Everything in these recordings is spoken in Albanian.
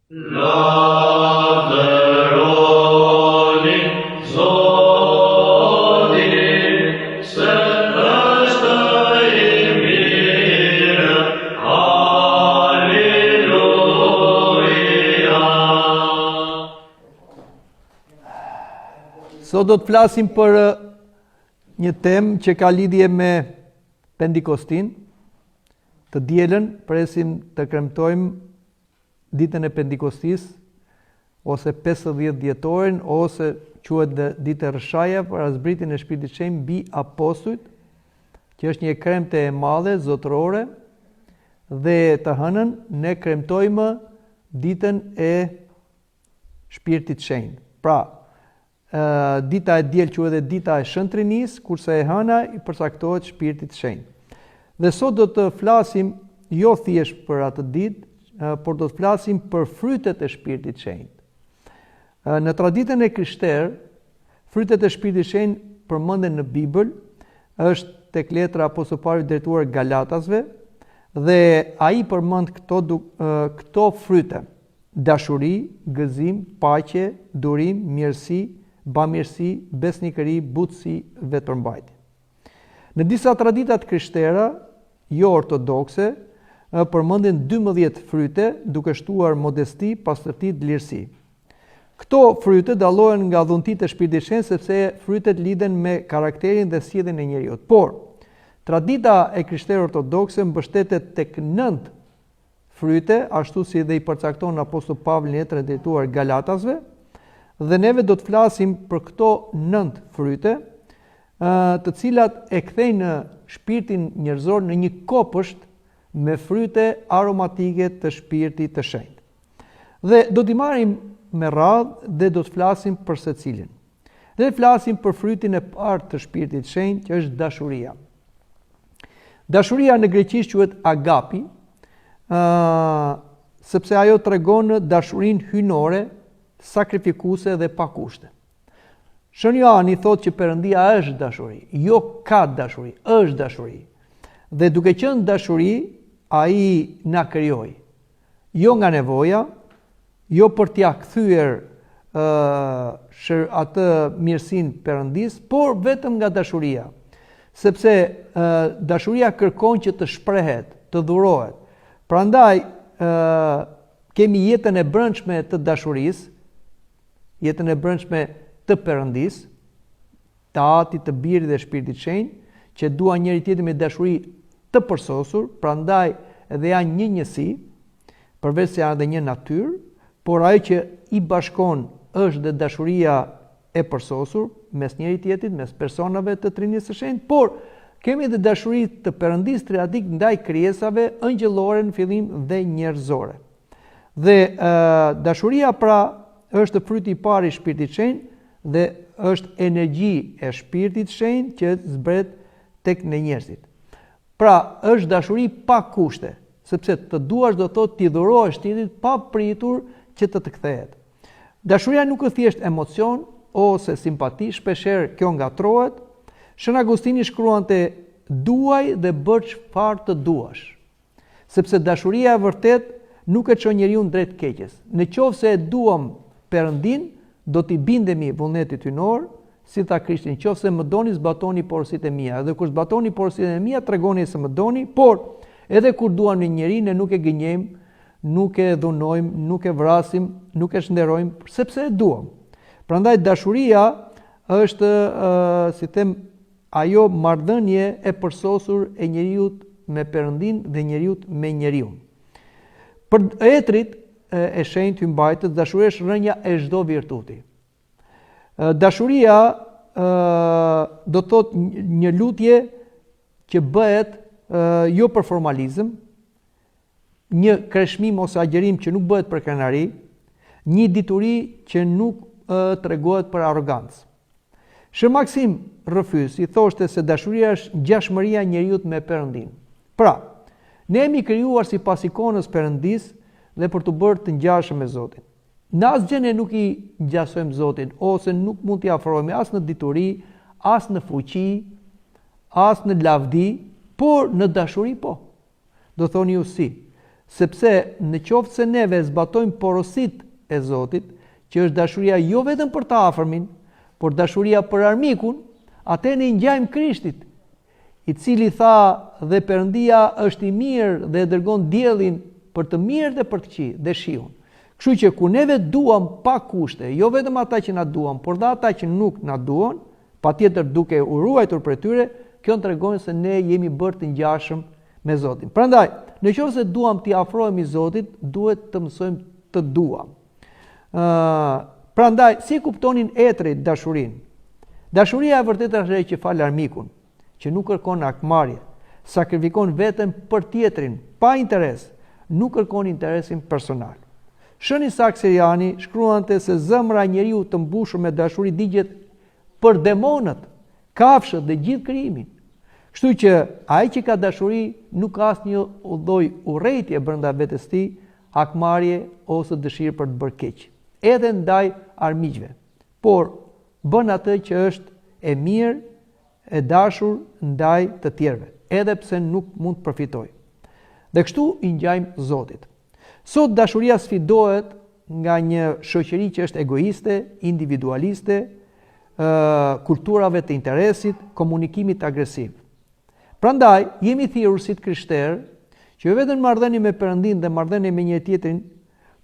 Lavdëroni Zotin, se është i mirë. Aleluja. Sot do të flasim për një temë që ka lidhje me Pentikostin. Të dielën presim të kremtojmë ditën e Pentikostisë ose 50 dhjetorin ose quhet dhe ditë e Rrëshajave para zbritjen e Shpirtit Shenjt mbi apostujt, që është një kremte e madhe zotërore dhe të hënën ne kremtojmë ditën e Shpirtit Shenjt. Pra, Dita e diel quhet edhe dita e Shën Trinisë, kurse e hëna i përcaktohet Shpirtit të Shenjtë. Dhe sot do të flasim jo thjesht për atë ditë, por do të flasim për frytet e Shpirtit të Shenjtë. Në traditën e krishterë, frytet e Shpirtit të Shenjtë përmenden në Bibël, është tek letra e apostull Pavlit drejtuar Galatasve dhe ai përmend këto këto fryte. Dashuri, gëzim, paqe, durim, mirësi, bamirësi, besnikëri, butësi, vetëpërmbajtje. Në disa tradita të krishtera, jo ortodokse, përmenden 12 fryte, duke shtuar modesti, pastërti, dlirësi. Këto fryte dallohen nga dhuntitë e Shpirtit Shenjt sepse frytet lidhen me karakterin dhe sjelljen e njeriut. Por, tradita e krishterë ortodokse mbështetet tek 9 fryte, ashtu si dhe i përcakton apostull Pavli në letrën e drejtuar Galatasve, dhe neve do të flasim për këto 9 fryte, të cilat e kthejnë shpirtin njerëzor në një kopësht me fryte aromatike të shpirtit të shenjtë. Dhe do t'i marrim me radhë dhe do të flasim për secilin. Dhe flasim për frytin e parë të shpirtit të shenjtë, që është dashuria. Dashuria në greqisht quhet agapi, ë sepse ajo tregon dashurinë hyjnore, sakrifikuese dhe pa kushte. Shën Joani thotë që Perëndia është dashuri, jo ka dashuri, është dashuri. Dhe duke qenë dashuri, ai na krijoi. Jo nga nevoja, jo për t'ia kthyer ë atë mirësinë Perëndisë, por vetëm nga dashuria. Sepse ë dashuria kërkon që të shprehet, të dhurohet. Prandaj ë kemi jetën e brendshme të dashurisë, jetën e brendshme të Perëndisë, të Atit, të Birit dhe Shpirtit Shenjt, që duan njëri tjetrin me dashuri të përsosur, prandaj edhe janë një njësi, përveç se janë edhe një natyrë, por ajo që i bashkon është dhe dashuria e përsosur mes njëri tjetrit, mes personave të Trinisë së Shenjtë, por kemi dhe dashuri të Perëndisë triadik ndaj krijesave ëngjëllore në fillim dhe njerëzore. Dhe ë dashuria pra është fryti i parë i Shpirtit Shenjt dhe është energji e Shpirtit Shenjt që zbret tek ne njerëzit. Pra, është dashuri pa kushte, sepse të duash do thotë t'i dhurohesh tjetrit pa pritur që të të kthehet. Dashuria nuk është thjesht emocion ose simpati, shpeshherë kjo ngatërrohet. Shën Agustini shkruante duaj dhe bër çfarë të duash. Sepse dashuria e vërtetë nuk e çon njeriun drejt keqes. Në qoftë se e duam Perëndinë, do t'i bindemi vullnetit hyjnor, si tha Krishti, në qoftë se më doni, zbatoni porositë e mia. Dhe kur zbatoni porositë e mia, tregoni se më doni, por edhe kur duam një njeri, ne nuk e gënjejmë, nuk e dhunojmë, nuk e vrasim, nuk e çnderojmë, sepse e duam. Prandaj dashuria është, si them, Ajo marrëdhënie e përsosur e njeriut me Perëndinë dhe njeriut me njeriun. Për etrit e shenjtë hyjmbajtës, dashuria është rrënja e çdo virtuti. Dashuria do të thotë një lutje që bëhet jo për formalizëm, një kreshmim ose agjërim që nuk bëhet për krenari, një dituri që nuk tregohet për arrogancë. Shën Maksim Rrëfyesi thoshte se dashuria është ngjashmëria e njeriut me Perëndinë. Pra, ne jemi krijuar sipas ikonës Perëndisë dhe për t'u bërë të ngjashëm me Zotin. Në asgjë ne nuk i ngjasojmë Zotin ose nuk mund t'i afrohemi as në dituri, as në fuqi, as në lavdi, por në dashuri po. Do thoni ju si? Sepse në qoftë se neve zbatojmë porositë e Zotit, që është dashuria jo vetëm për të afërmin, por dashuria për armikun, atëherë ne i ngjajmë Krishtit, i cili tha dhe Perëndia është i mirë dhe e dërgon diellin për të mirë dhe për të këqij dhe shiun. Kështu që kur neve duam pa kushte, jo vetëm ata që na duan, por dhe ata që nuk na duan, patjetër duke u ruajtur prej tyre, kjo tregon se ne jemi bërë të ngjashëm me Zotin. Prandaj, në qoftë se duam t'i afrohemi Zotit, duhet të mësojmë të duam. Ë, prandaj, si e kuptonin etërit dashurinë? Dashuria e vërtetë është ajo që fal armikun, që nuk kërkon hakmarrje, sakrifikon veten për tjetrin, pa interes, nuk kërkon interesin personal. Shën Isak Siriani shkruante se zemra e njeriut të mbushur me dashuri digjet për demonët, kafshët dhe gjithë krijimin. Kështu që ai që ka dashuri nuk ka asnjë lloj urrejtje brenda vetes tij, hakmarrje ose dëshirë për të bërë keq, edhe ndaj armiqve. Por bën atë që është e mirë, e dashur ndaj të tjerëve, edhe pse nuk mund të përfitojë. Dhe kështu i ngjajmë Zotit. Sot dashuria sfidohet nga një shoqëri që është egoiste, individualiste, kulturave të interesit, komunikimit agresiv. Prandaj, jemi thirrur si të krishterë, që jo vetëm në marrëdhënie me Perëndinë dhe marrëdhënie me njëri-tjetrin,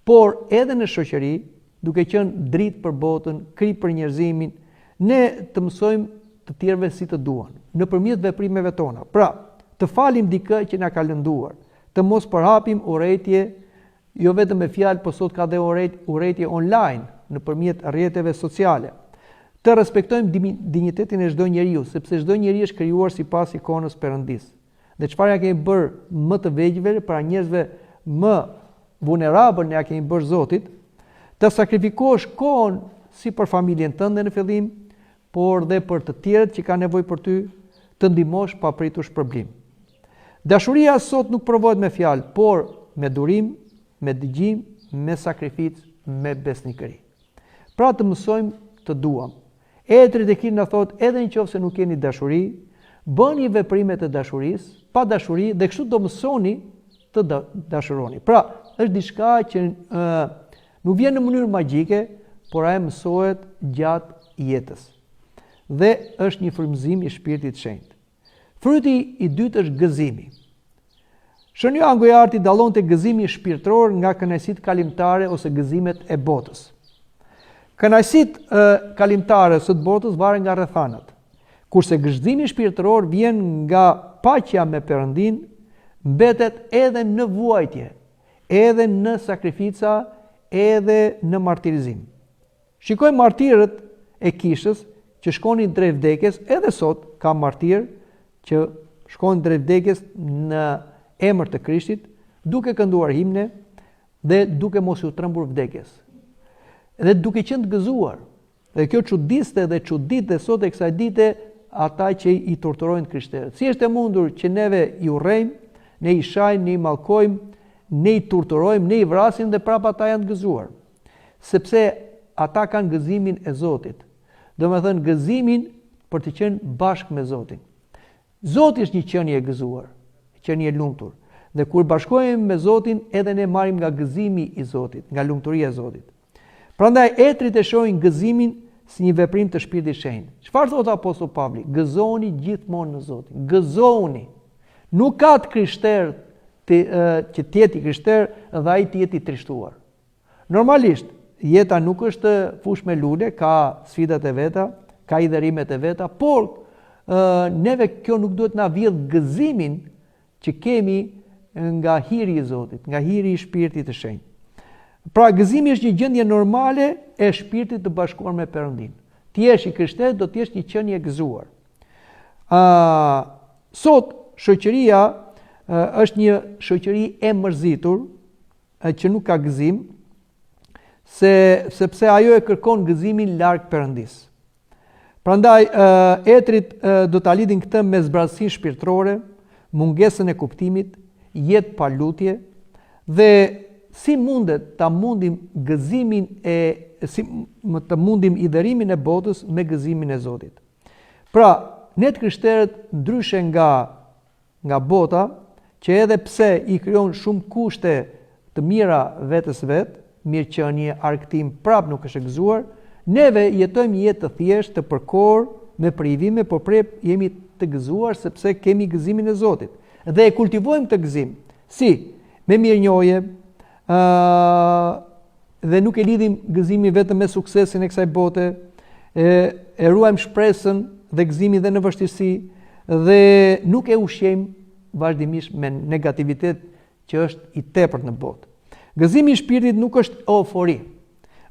por edhe në shoqëri, duke qenë dritë për botën, kripë për njerëzimin, ne të mësojmë të tjerëve si të duan, nëpërmjet veprimeve tona. Pra, të falim dikë që na ka lënduar, të mos përhapim urrejtje jo vetëm me fjalë, por sot ka dhe urrejtje online nëpërmjet rrjeteve sociale. Të respektojmë dinjitetin e çdo njeriu, sepse çdo njeri është krijuar sipas ikonës Perëndisë. Dhe çfarë ja kemi bërë më të vegjëlve, pra njerëzve më vulnerabël ne ja kemi bërë Zotit, të sakrifikosh kohën si për familjen tënde në fillim, por dhe për të tjerët që kanë nevojë për ty, të ndihmosh pa pritur shpërblim. Dashuria sot nuk provohet me fjalë, por me durim, me dëgjim, me sakrificë, me besnikëri. Pra të mësojmë të duam. Etërit e Krishtit na thotë edhe në qoftë se nuk keni dashuri, bëni veprimet e dashurisë, pa dashuri dhe kështu do mësoni të dashuroni. Pra, është diçka që ë nuk vjen në mënyrë magjike, por ajo mësohet gjatë jetës. Dhe është një frymëzim i Shpirtit të Shenjtë. Fryti i dytë është gëzimi. Shën Joan Gojarti dallonte gëzimin shpirtëror nga kënaqësitë kalimtare ose gëzimet e botës. Kënaqësitë kalimtare ose të botës varen nga rrethanat. Kurse gëzimi shpirtëror vjen nga paqja me Perëndinë, mbetet edhe në vuajtje, edhe në sakrifica, edhe në martirizim. Shikojmë martirët e kishës që shkonin drejt vdekjes, edhe sot ka martirë që shkojnë drejt vdekjes në emër të Krishtit, duke kënduar himne dhe duke mos iu trembur vdekjes. Dhe duke qenë të gëzuar. Dhe kjo çudiste dhe çudit dhe sot e kësaj dite ata që i torturojnë të krishterët. Si është e mundur që neve i urrejmë, ne i shajmë, ne i mallkojmë, ne i torturojmë, ne i vrasim dhe prapë ata janë të gëzuar. Sepse ata kanë gëzimin e Zotit. Domethënë gëzimin për të qenë bashkë me Zotin. Zoti është një qenie e gëzuar, qenie e lumtur. Dhe kur bashkohemi me Zotin, edhe ne marrim nga gëzimi i Zotit, nga lumturia e Zotit. Prandaj etërit e shohin gëzimin si një veprim të Shpirtit Shenjt. Çfarë thotë apostull Pavli? Gëzohuni gjithmonë në Zotin. Gëzohuni. Nuk ka të krishterë të, që të jetë i krishterë dhe ai të jetë i trishtuar. Normalisht, jeta nuk është fushë me lule, ka sfidat e veta, ka hidhërimet e veta, por ë neve kjo nuk duhet na vjedh gëzimin që kemi nga hiri i Zotit, nga hiri i Shpirtit të Shenjtë. Pra gëzimi është një gjendje normale e shpirtit të bashkuar me Perëndinë. Të jesh i krishterë do të jesh një qenie e gëzuar. Ë sot shoqëria është një shoqëri e mërzitur, që nuk ka gëzim, se sepse ajo e kërkon gëzimin larg Perëndisë. Prandaj etërit do ta lidhin këtë me zbrazësinë shpirtërore, mungesën e kuptimit, jetë pa lutje dhe si mundet ta mundim gëzimin e si më të mundim hidhërimin e botës me gëzimin e Zotit. Pra, ne të krishterët ndryshe nga nga bota, që edhe pse i krijon shumë kushte të mira vetes vet, mirëqenie, argëtim, prapë nuk është e gëzuar, neve jetojmë një jetë të thjeshtë, të përkorë, me privime, por prapë jemi të gëzuar sepse kemi gëzimin e Zotit. Dhe e kultivojmë këtë gëzim. Si? Me mirënjohje, ë dhe nuk e lidhim gëzimin vetëm me suksesin e kësaj bote, e, e ruajmë shpresën dhe gëzimin dhe në vështirësi dhe nuk e ushqejmë vazhdimisht me negativitet që është i tepërt në botë. Gëzimi i shpirtit nuk është eufori,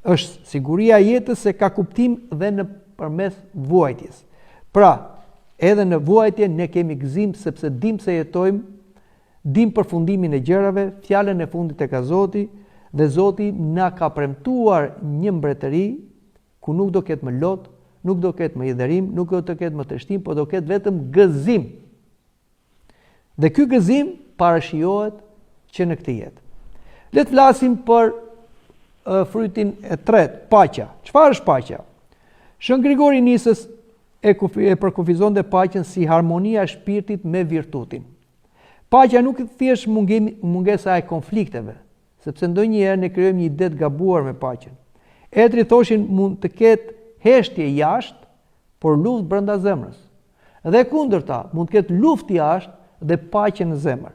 është siguria e jetës se ka kuptim dhe nëpërmes vuajtjes. Pra, edhe në vuajtje ne kemi gëzim sepse dimë se jetojmë Dimë përfundimin e gjërave, fjalën e fundit e ka Zoti dhe Zoti na ka premtuar një mbretëri ku nuk do ketë më lot, nuk do ketë më hidhërim, nuk do të ketë më trishtim, por do ketë vetëm gëzim. Dhe ky gëzim parashijohet që në këtë jetë. Le të flasim për frytin e tretë, paqja. Çfarë është paqja? Shën Grigori i Nisës e, kufi, e përkufizonte paqen si harmonia e shpirtit me virtutin. Paqja nuk është thjesht mungim, mungesa e konflikteve, sepse ndonjëherë ne krijojmë një ide të gabuar me paqen. Etërit thoshin mund të ketë heshtje jashtë, por luftë brenda zemrës. Dhe e kundërta, mund të ketë luftë jashtë dhe paqe në zemër.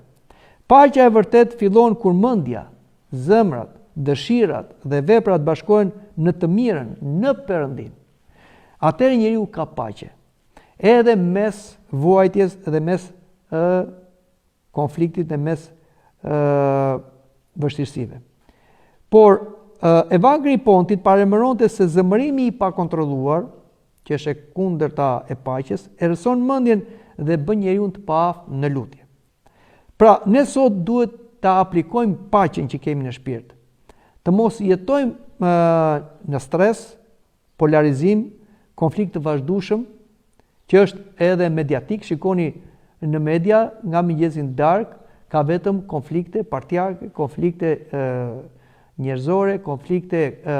Paqja e vërtetë fillon kur mendja, zemrat, dëshirat dhe veprat bashkohen në të mirën, në Perëndinë. Atëherë njeriu ka paqe. Edhe mes vuajtjes dhe mes ë konfliktit dhe mes ë vështirësive. Por Evagri i Pontit paralajmëronte se zemërimi i pakontrolluar, që është e kundërta e paqes, errëson mendjen dhe bën njeriun të paaftë në lutje. Pra, ne sot duhet ta aplikojmë paqen që kemi në shpirt. Të mos jetojmë në stres, polarizim, konflikt të vazhdueshëm, që është edhe mediatik, shikoni në media nga mëngjesi në darkë ka vetëm konflikte partiake, konflikte e, njerëzore, konflikte e,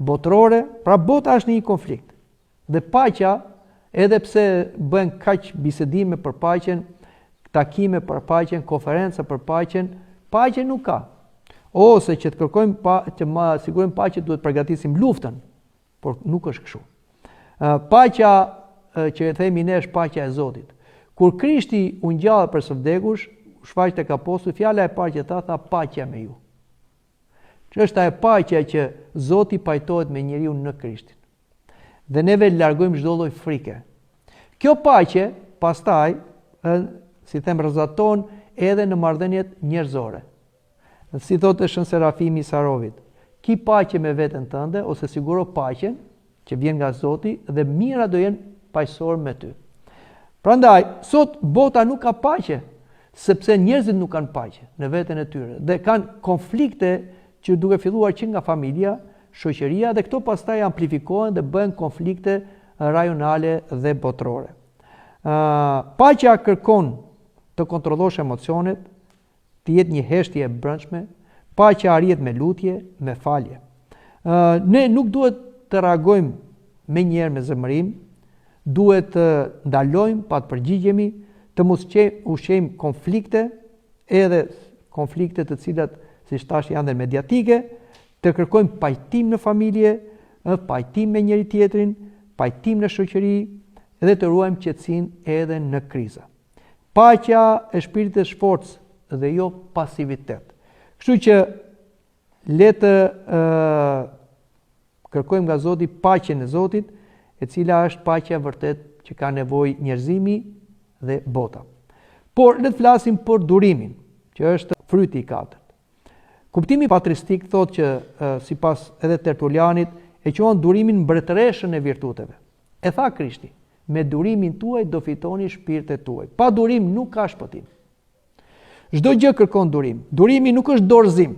botërore, pra bota është në një konflikt. Dhe paqja, edhe pse bëhen kaq bisedime për paqen, takime për paqen, konferenca për paqen, paqe nuk ka. Ose që të kërkojmë pa, që ma sigurojmë paqe duhet përgatisim luftën, por nuk është kështu. Paqja që e themi ne është paqja e Zotit. Kur Krishti u ngjall prej së vdekurish, u shfaq tek apostujt, fjala e parë që tha, tha paqja me ju. Që është ajo paqja që Zoti pajtohet me njeriun në Krishtin. Dhe neve largojmë çdo lloj frike. Kjo paqe pastaj, ë, si them rrezaton edhe në marrëdhëniet njerëzore. Dhe si thotë Shën Serafimi i Sarovit, ki paqe me veten tënde ose siguro paqen që vjen nga Zoti dhe mijëra do jenë paqësorë me ty. Prandaj, sot bota nuk ka paqe, sepse njerëzit nuk kanë paqe në veten e tyre dhe kanë konflikte që duke filluar që nga familja, shoqëria dhe këto pastaj amplifikohen dhe bëhen konflikte rajonale dhe botërore. Ë paqja kërkon të kontrollosh emocionet, të jetë një heshtje e brendshme, paqja arrihet me lutje, me falje. Ë ne nuk duhet të reagojmë menjëherë me zemërim, duhet të ndalojmë pa të përgjigjemi, të mos ushqejmë konflikte, edhe konflikte të cilat siç thashë janë dhe mediatike, të kërkojmë pajtim në familje, pajtim me njëri tjetrin, pajtim në shoqëri dhe të ruajmë qetësinë edhe në kriza. Paqja e shpirtit është forcë dhe jo pasivitet. Kështu që le të ë kërkojmë nga Zoti paqen e Zotit, e cila është paqja e vërtetë që ka nevojë njerëzimi dhe bota. Por le të flasim për durimin, që është fryti i katërt. Kuptimi patristik thotë që sipas edhe Tertulianit e quan durimin mbretëreshën e virtuteve. E tha Krishti, me durimin tuaj do fitoni shpirtet tuaj. Pa durim nuk ka shpëtim. Çdo gjë kërkon durim. Durimi nuk është dorëzim,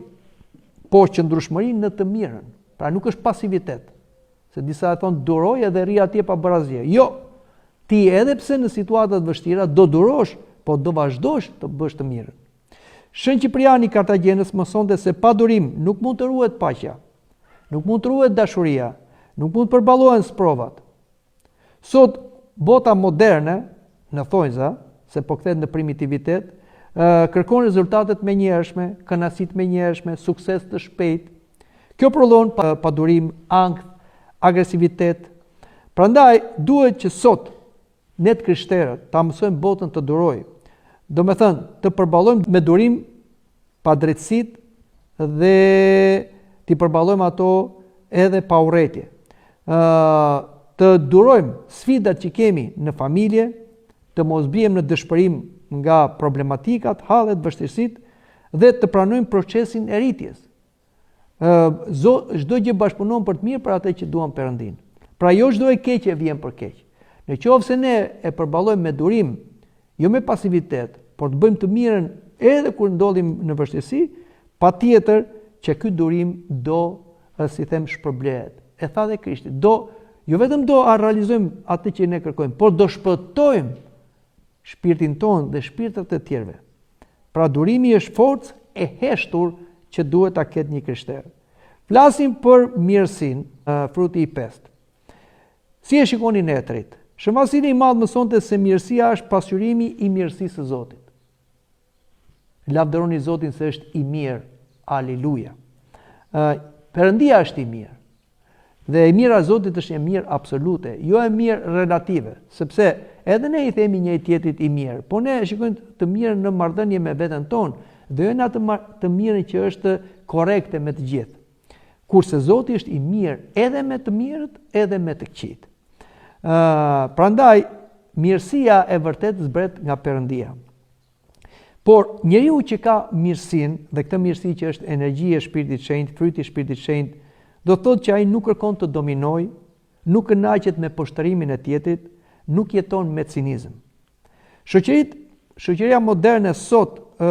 por qëndrueshmëri në të mirën. Pra nuk është pasivitet. Se disa e thonë duroj edhe rri atje pa bërë asgjë. Jo. Ti edhe pse në situata të vështira do durosh, po do vazhdosh të bësh të mirën. Shën Cipriani i Kartagjenës mësonte se pa durim nuk mund të ruhet paqja, nuk mund të ruhet dashuria, nuk mund të përballohen sprovat. Sot bota moderne, në thonjza, se po kthehet në primitivitet, Kërkon rezultate të menjëhershme, kënaqësi të menjëhershme, sukses të shpejtë. Kjo prodhon padurim, ankth, agresivitet. Prandaj duhet që sot ne të krishterët ta mësojmë botën të durojë. Domethënë, të përballojmë me durim padrejtësitë dhe t'i përballojmë ato edhe pa urrejtje. Ë të durojmë sfidat që kemi në familje, të mos biem në dëshpërim nga problematikat, hallet, vështirësitë dhe të pranojmë procesin e rritjes. Ë çdo gjë bashkëpunon për të mirë për atë që duan Perëndinë. Pra jo çdo e keqe vjen për keq. Në qoftë se ne e përballojmë me durim, jo me pasivitet, por të bëjmë të mirën edhe kur ndodhim në vështirësi, patjetër që ky durim do, si them, shpërblehet. E tha dhe Krishti, do jo vetëm do a realizojmë atë që ne kërkojmë, por do shpëtojmë shpirtin tonë dhe shpirtrat e tjerëve. Pra durimi është forcë e heshtur që duhet ta ketë një i krishterë. Flasim për mirësinë, fruti i pestë. Si e shikonin etërit? Shën Vasili i Madh mësonte se mirësia është pasqyrimi i mirësisë së Zotit. Lavdëroni Zotin se është i mirë. Aleluja. Perëndia është i mirë. Dhe e mira e Zotit është e mirë absolute, jo e mirë relative, sepse edhe ne i themi njëri tjetrit i mirë, po ne e shikojmë të mirën në marrëdhënie me veten tonë, dhe jo në atë të mirën që është korrekte me të gjithë. Kurse Zoti është i mirë edhe me të mirët, edhe me të këqijtë. Ë, prandaj mirësia e vërtetë zbret nga Perëndia. Por njeriu që ka mirësinë dhe këtë mirësi që është energji e Shpirtit Shenjt, fryti i Shpirtit Shenjt, do të thotë që ai nuk kërkon të dominojë, nuk kënaqet me poshtërimin e tjetrit, nuk jeton me cinizëm. Shoqëritë, shoqëria moderne sot ë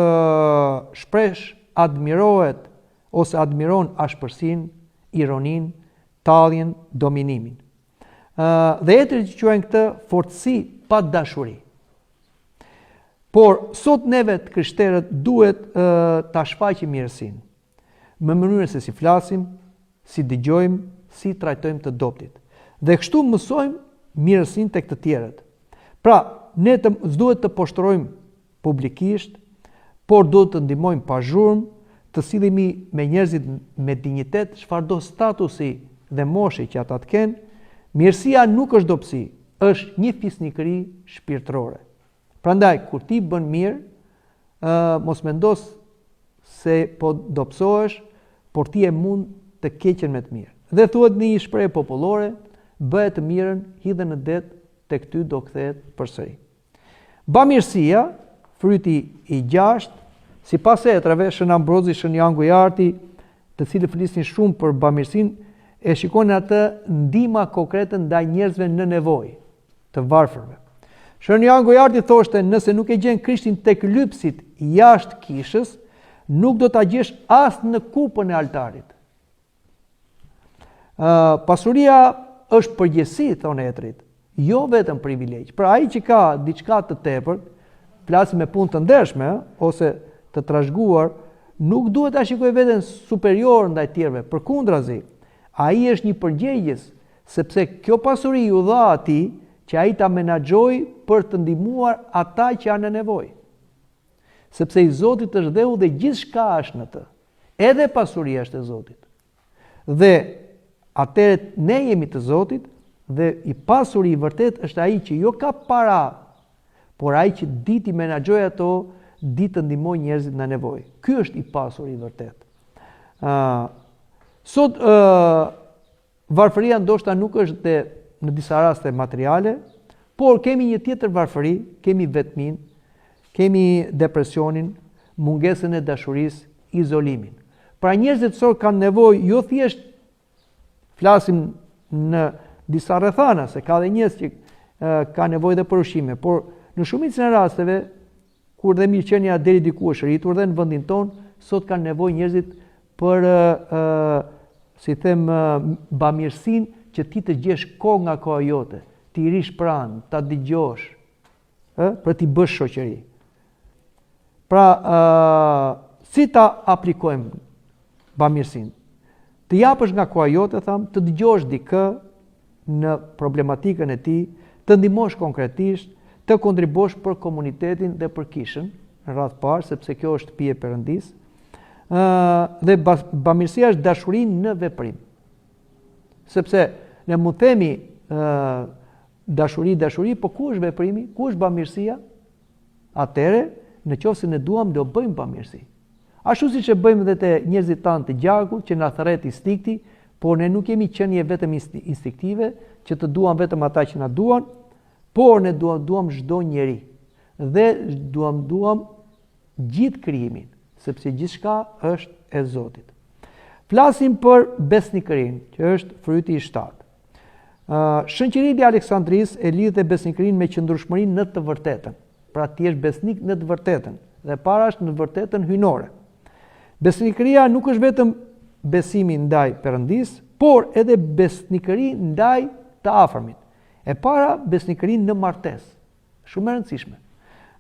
shpesh admirohet ose admiron ashpërsinë, ironinë, talljen, dominimin. Ë dhe etërit e quajnë këtë fortësi pa dashuri. Por sot neve të krishterët duhet ë ta shfaqim mirësinë. Me mënyrën se si flasim, si dëgjojmë, si trajtojmë të dobtit. Dhe kështu mësojmë mirësinë tek të tjerët. Pra, ne të s'duhet të poshtërojmë publikisht, por duhet të ndihmojmë pa zhurmë, të sillemi me njerëzit me dinjitet, çfarëdo statusi dhe moshe që ata të kenë. Mirësia nuk është dobësi, është një fisnikëri shpirtërore. Prandaj kur ti bën mirë, ë mos mendo se po dobësohesh, por ti e mund të keqen me të mirë. Dhe thuhet në një shprehje popullore, bëje të mirën, hidhe në det, tek ty do kthehet përsëri. Bamirësia, fryti i gjashtë, sipas etrave, Shën Ambrozi, Shën Joan Gujarti, të cilët flisnin shumë për bamirësinë, e shikonin atë ndihma konkrete ndaj njerëzve në nevojë, të varfërve. Shën Joan Gujarti thoshte, nëse nuk e gjen Krishtin tek lypësit jashtë kishës, nuk do ta gjesh as në kupën e altarit. Ë pasuria është përgjegjësi, thonë etërit, jo vetëm privilegj. Pra ai që ka diçka të tepërt, flasim me punë të ndershme ose të trashëguar, nuk duhet ta shikojë veten superior ndaj tjerëve. Përkundrazi, ai është një përgjegjës, sepse kjo pasuri iu dha atij që ai ta menaxhojë për të ndihmuar ata që janë në nevojë. Sepse i Zotit është dheu dhe gjithçka është në të. Edhe pasuria është e Zotit. Dhe atëherë ne jemi të Zotit dhe i pasuri i vërtetë është ai që jo ka para, por ai që di t'i menaxhojë ato, di të ndihmojë njerëzit në nevojë. Ky është i pasuri i vërtetë. Ë uh, sot ë uh, Varfëria ndoshta nuk është dhe në disa raste materiale, por kemi një tjetër varfëri, kemi vetminë, kemi depresionin, mungesën e dashurisë, izolimin. Pra njerëzit sot kanë nevojë jo thjesht flasim në disa rrethana, se ka dhe njerëz që kanë nevojë dhe për ushqime, por në shumicën e rasteve kur dhe mirëqenia deri diku është rritur dhe në vendin tonë, sot kanë nevojë njerëzit për ë si them bamirësinë që ti të gjesh kohë nga koha jote, t'i rrish pranë, ta dëgjosh, ë për t'i bësh shoqëri. Pra, ë si ta aplikojmë bamirësinë? Të japësh nga koha jote, thamë, të dëgjosh dikë në problematikën e tij, të ndihmosh konkretisht, të kontribuosh për komunitetin dhe për kishën. në radhë parë, sepse kjo është shtëpi e Perëndisë. Ë dhe bamirësia është dashuri në veprim. Sepse ne mund të themi ë dashuri, dashuri, po ku është veprimi? Ku është bamirësia? Atëherë, në qoftë se ne duam, do bëjmë bamirësi. Ashtu siç e bëjmë dhe te njerëzit tanë të gjakut, që na thërret instinkti, por ne nuk jemi qenie vetëm instinktive, që të duam vetëm ata që na duan, por ne duam duam çdo njeri dhe duam duam gjithë krijimin, sepse gjithçka është e Zotit. Flasim për besnikërinë, që është fryti i shtatë. Shën Qirili i Aleksandrisë e lidhte besnikërinë me qëndrueshmërinë në të vërtetën. Pra të jesh besnik në të vërtetën. Dhe para është në të vërtetën hyjnore. Besnikëria nuk është vetëm besimi ndaj Perëndisë, por edhe besnikëri ndaj të afërmit. E para besnikëri në martesë. Shumë e rëndësishme.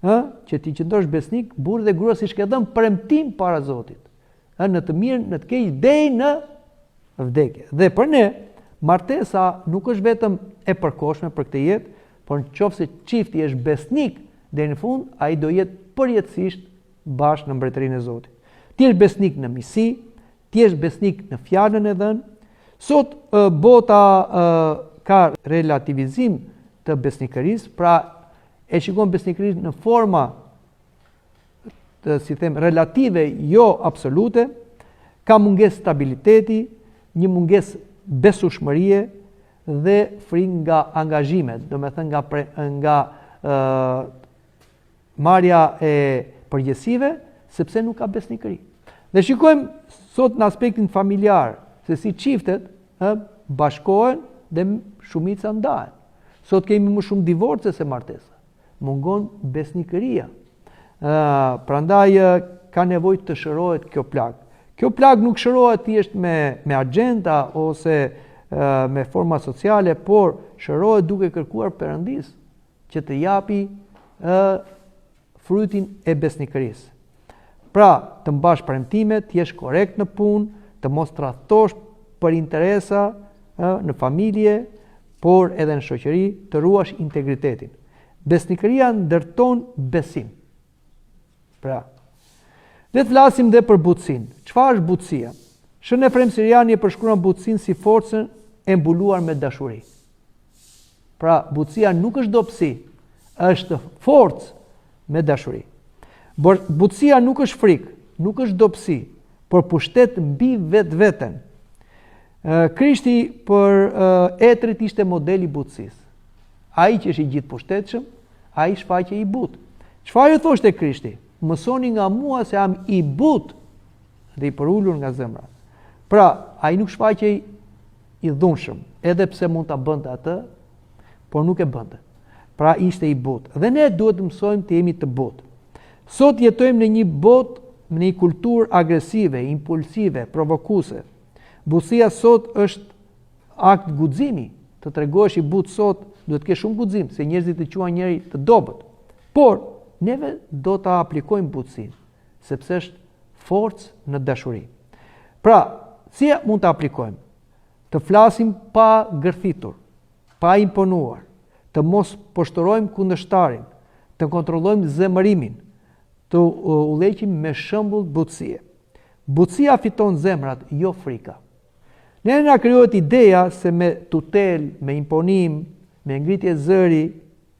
Ë, që t'i qëndrosh besnik burrit dhe gruas siç ke dhënë premtim para Zotit. Ë, në të mirë, në të keq deri në vdekje. Dhe për ne martesa nuk është vetëm e përkohshme për këtë jetë, por në qoftë se çifti është besnik deri në fund, ai do jetë përjetësisht bashkë në mbretërinë e Zotit. Të jesh besnik në miqësi, të jesh besnik në fjalën e dhënë. Sot bota ka relativizim të besnikërisë, pra e shikon besnikërinë në forma të si them relative, jo absolute, ka mungesë stabiliteti, një mungesë besueshmërie dhe frikë nga angazhimet, domethënë nga pre, nga ë marrja e përgjegjësive, sepse nuk ka besnikëri. Dhe shikojmë sot në aspektin familjar, se si çiftet ë bashkohen dhe shumica ndahen. Sot kemi më shumë divorce se martesa. Mungon besnikëria. Ë, prandaj ka nevojë të shërohet kjo plagë. Kjo plagë nuk shërohet thjesht me me agjenda ose ë, me forma sociale, por shërohet duke kërkuar Perëndisë që të japi ë frytin e besnikërisë. Pra, të mbash premtime, të jesh korrekt në punë, të mos tradhtosh për interesa ë, në familje, por edhe në shoqëri, të ruash integritetin. Besnikëria ndërton besim. Pra, le të flasim dhe për butësinë. Çfarë është butësia? Shën Efrem Siriani e përshkruan butësinë si forcën e mbuluar me dashuri. Pra, butësia nuk është dobësi, është forcë me dashuri. Butësia nuk është frikë, nuk është dobësi, por pushtet mbi vetveten. Krishti për etërit ishte modeli i butësisë. Ai që është i gjithëpushtetshëm, ai shfaqej i butë. Çfarë ju thoshte Krishti? Mësoni nga mua se jam i butë dhe i përulur nga zemra. Pra, ai nuk shfaqej i dhunshëm, edhe pse mund ta bënte atë, por nuk e bënte. Pra ishte i butë. Dhe ne duhet të mësojmë të jemi të butë. Sot jetojmë në një botë, në një kulturë agresive, impulsive, provokuese. Butësia sot është akt guximi. Të tregohesh i butë sot, duhet të kesh shumë guxim, se njerëzit të quajnë njeri të dobët. Por neve do ta aplikojmë butësinë, sepse është forcë në dashuri. Pra, si mund ta aplikojmë? Të flasim pa gërthitur, pa imponuar, të mos poshtërojmë kundërshtarin, të kontrollojmë zemërimin, të udhëheqim me shembull butësie. Butësia fiton zemrat, jo frika. Ne na krijohet ideja se me tutelë, me imponim, me ngritje zëri,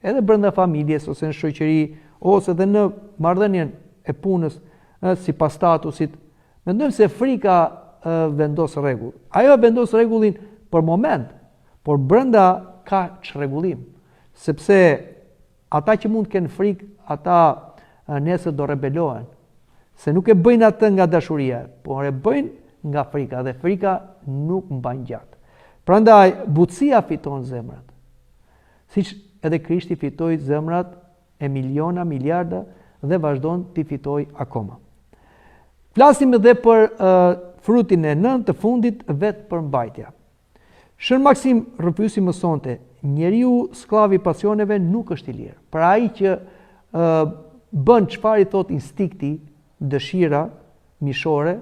edhe brenda familjes ose në shoqëri, ose edhe në marrëdhënien e punës, sipas statusit, mendojmë se frika vendos rregull. Ajo vendos rregullin për moment, por brenda ka çrregullim, sepse ata që mund të kenë frikë, ata nesër do rebelohen, se nuk e bëjnë atë nga dashuria, por e bëjnë nga frika dhe frika nuk mban gjatë. Prandaj butësia fiton zemrat. Siç edhe Krishti fitoi zemrat e miliona, miliarda dhe vazhdon t'i fitojë akoma. Flasim edhe për uh, frutin e nëntë të fundit vetëpërmbajtja. Shën Maksim Rrëfyesi mësonte, njeriu skllav i pasioneve nuk është i lirë. Pra ai që uh, bën çfarë i thotë instinkti, dëshira mishore,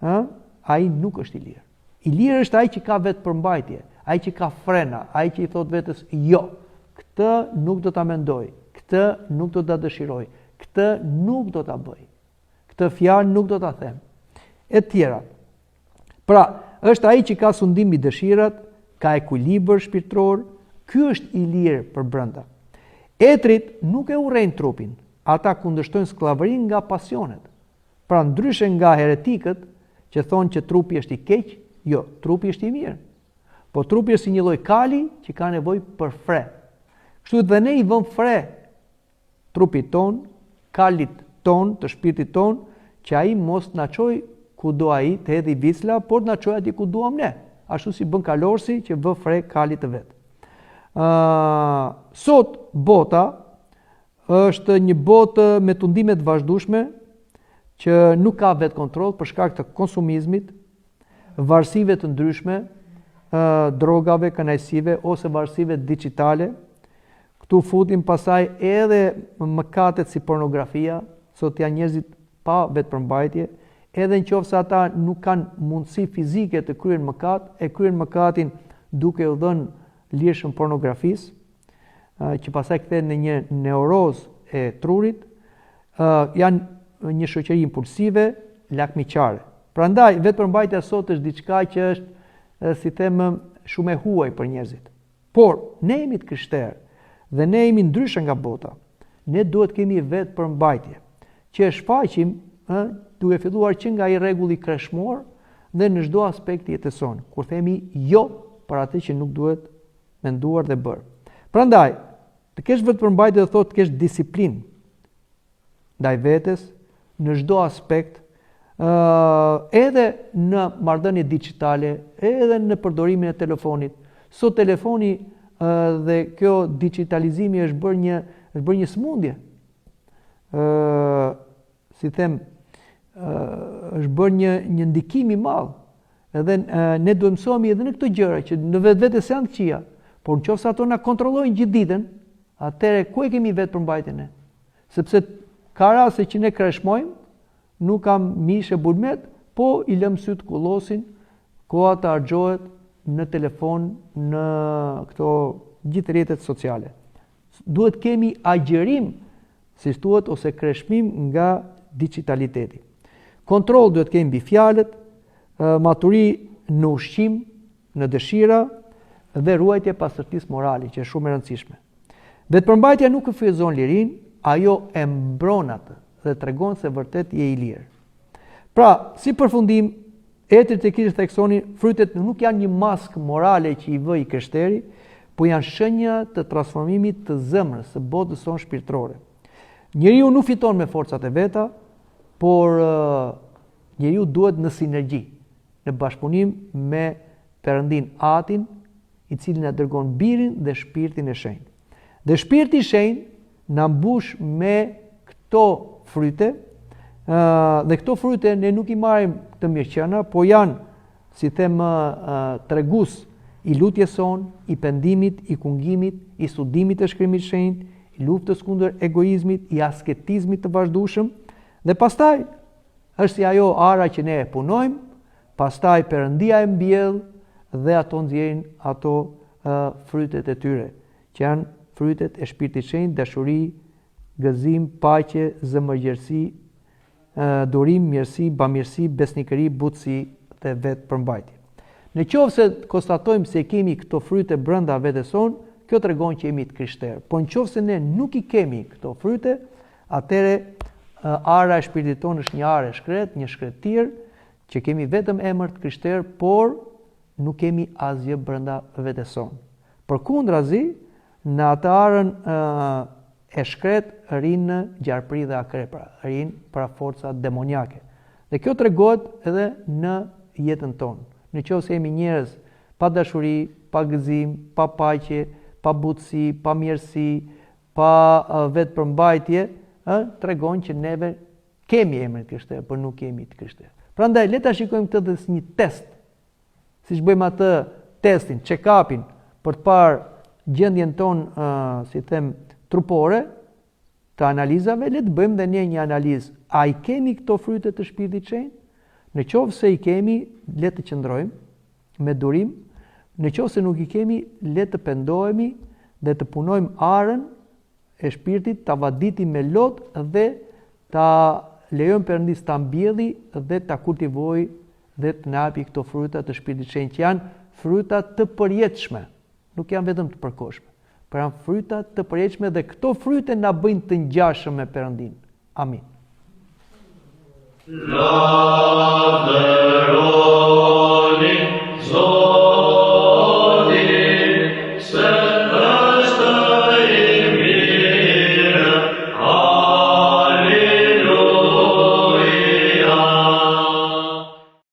ë, ai nuk është i lirë. I lirë është ai që ka vetëpërmbajtje, ai që ka frena, ai që i thotë vetes jo, këtë nuk do ta mendoj, këtë nuk do ta dëshiroj, këtë. Këtë nuk do ta bëj. Këtë fjalë nuk do ta them. E tjera. Pra, është ai që ka sundim mbi dëshirat, ka ekuilibër shpirtëror, ky është i lirë përbrenda. Etrit nuk e urrejnë trupin, ata kundërshtojnë skllavërinë nga pasionet. Pra ndryshe nga heretikët që thonë që trupi është i keq, jo, trupi është i mirë. Po trupi është si një lloj kali që ka nevojë për fre. Kështu dhe ne i vëmë fre trupit tonë, kalit tonë, të shpirtit tonë, që ai mos të na çojë ku do ai të hedhi vicla, por të na çojë atje ku duam ne, ashtu si bën kalorësi që vë fre kalit të vet. Ë sot bota është një botë me tundime të vazhdueshme që nuk ka vetëkontroll për shkak të konsumizmit, varësive të ndryshme, drogave, kënaqësive ose varësive digjitale. Këtu futim pastaj edhe mëkatet si pornografia, sot janë njerëzit pa vetëpërmbajtje, edhe në qoftë se ata nuk kanë mundësi fizike të kryejnë mëkat, e kryejnë mëkatin duke u dhënë lirshëm pornografisë, që pastaj kthehet në një neurozë e trurit, janë një shoqëri impulsive, lakmiqare. Prandaj vetëpërmbajtja sot është diçka që është, si them, shumë e huaj për njerëzit. Por ne jemi të krishterë dhe ne jemi ndryshe nga bota. Ne duhet të kemi vetëpërmbajtje, që e shfaqim, ë, duke filluar që nga ai rregulli kreshmor dhe në çdo aspekt të jetës sonë, kur themi jo për atë që nuk duhet menduar dhe bërë. Prandaj, të kesh vetëpërmbajtje do thotë të kesh disiplinë ndaj vetes në çdo aspekt, ë edhe në marrëdhënie digjitale, edhe në përdorimin e telefonit. Sot telefoni dhe kjo digjitalizimi është bërë një është bërë një sëmundje. ë si them, është bërë një një ndikim i madh. Edhe ne duhet mësohemi edhe në këto gjëra që në vetvete s'janë të këqija, por në qoftë se ato na kontrollojnë gjithë ditën, atëherë ku e kemi vetëpërmbajtjen ne? Sepse ka raste që ne kreshmojmë, nuk kam mish e bulmet, po i lëmë sytë kullosin, koha të harxhohet në telefon, në këto gjithë rrjetet sociale. Duhet kemi agjërim, si thuhet, ose kreshmim nga digjitaliteti. Kontroll duhet kemi mbi fjalët, maturi në ushqim, në dëshira dhe ruajtje e pastërtisë morale, që është shumë e rëndësishme. Vetëpërmbajtja nuk kufizon lirinë, ajo e mbron atë dhe tregon se vërtet je i lirë. Pra, si përfundim, Etërit e Krishtit theksonin, frytet nuk janë një maskë morale që i vë i krishteri, po janë shenja të transformimit të zemrës, së botës sonë shpirtërore. Njeriu nuk fiton me forcat e veta, por njeriu duhet në sinergji, në bashkëpunim me Perëndinë Atin, i cili na dërgon Birin dhe Shpirtin e Shenjtë. Dhe Shpirti i Shenjtë na mbush me këto fryte, dhe këto fryte ne nuk i marrim të mirëqena, po janë, si them, tregues i lutjes sonë, i pendimit, i kungimit, i studimit të shkrimit shenjt, i luftës kundër egoizmit, i asketizmit të vazhdueshëm, dhe pastaj është si ajo ara që ne e punojmë, pastaj Perëndia e mbjell dhe ato nxjerrin ato frytet e tyre, që janë frytet e Shpirtit Shenjt, dashuri, gëzim, paqe, zemërgjerësi, durim, mirësi, bamirësi, besnikëri, butësi dhe vetëpërmbajtje. Në qoftë se konstatojmë se kemi këto fryte brenda vetes sonë, kjo tregon që jemi të krishterë. Po në qoftë se ne nuk i kemi këto fryte, atëherë ara e shpirtit tonë është një arë e shkretë, një shkretëtirë, që kemi vetëm emër të krishterë, por nuk kemi asgjë brenda vetes sonë. Përkundrazi, në atë arën e shkretë rrinë gjarpri dhe akrepra, rrinë pra forca demoniake. Dhe kjo tregohet edhe në jetën tonë. Në qoftë se jemi njerëz pa dashuri, pa gëzim, pa paqe, pa butësi, pa mirësi, pa vetëpërmbajtje, ë tregon që neve kemi emrin të krishterë, por nuk jemi të krishterë. Prandaj le ta shikojmë këtë dhe si një test Siç bëjmë atë testin, check-upin, për të parë gjendjen tonë, uh, si them, trupore, të analizave, le të bëjmë dhe ne një analizë. A i kemi këto fryte të shpirtit shenjt? Në qoftë se i kemi, le të qëndrojmë me durim. Në qoftë se nuk i kemi, le të pendohemi dhe të punojmë arën e shpirtit, ta vaditim me lot dhe Ta lejojmë Perëndisë ta mbjelli dhe ta kultivojë dhe të na japi këto fryta të Shpirtit Shenjt që janë fryta të përjetshme, nuk janë vetëm të përkohshme, por janë fryta të përjetshme dhe këto fryte na bëjnë të ngjashëm me Perëndinë. Amin. Lavdëro.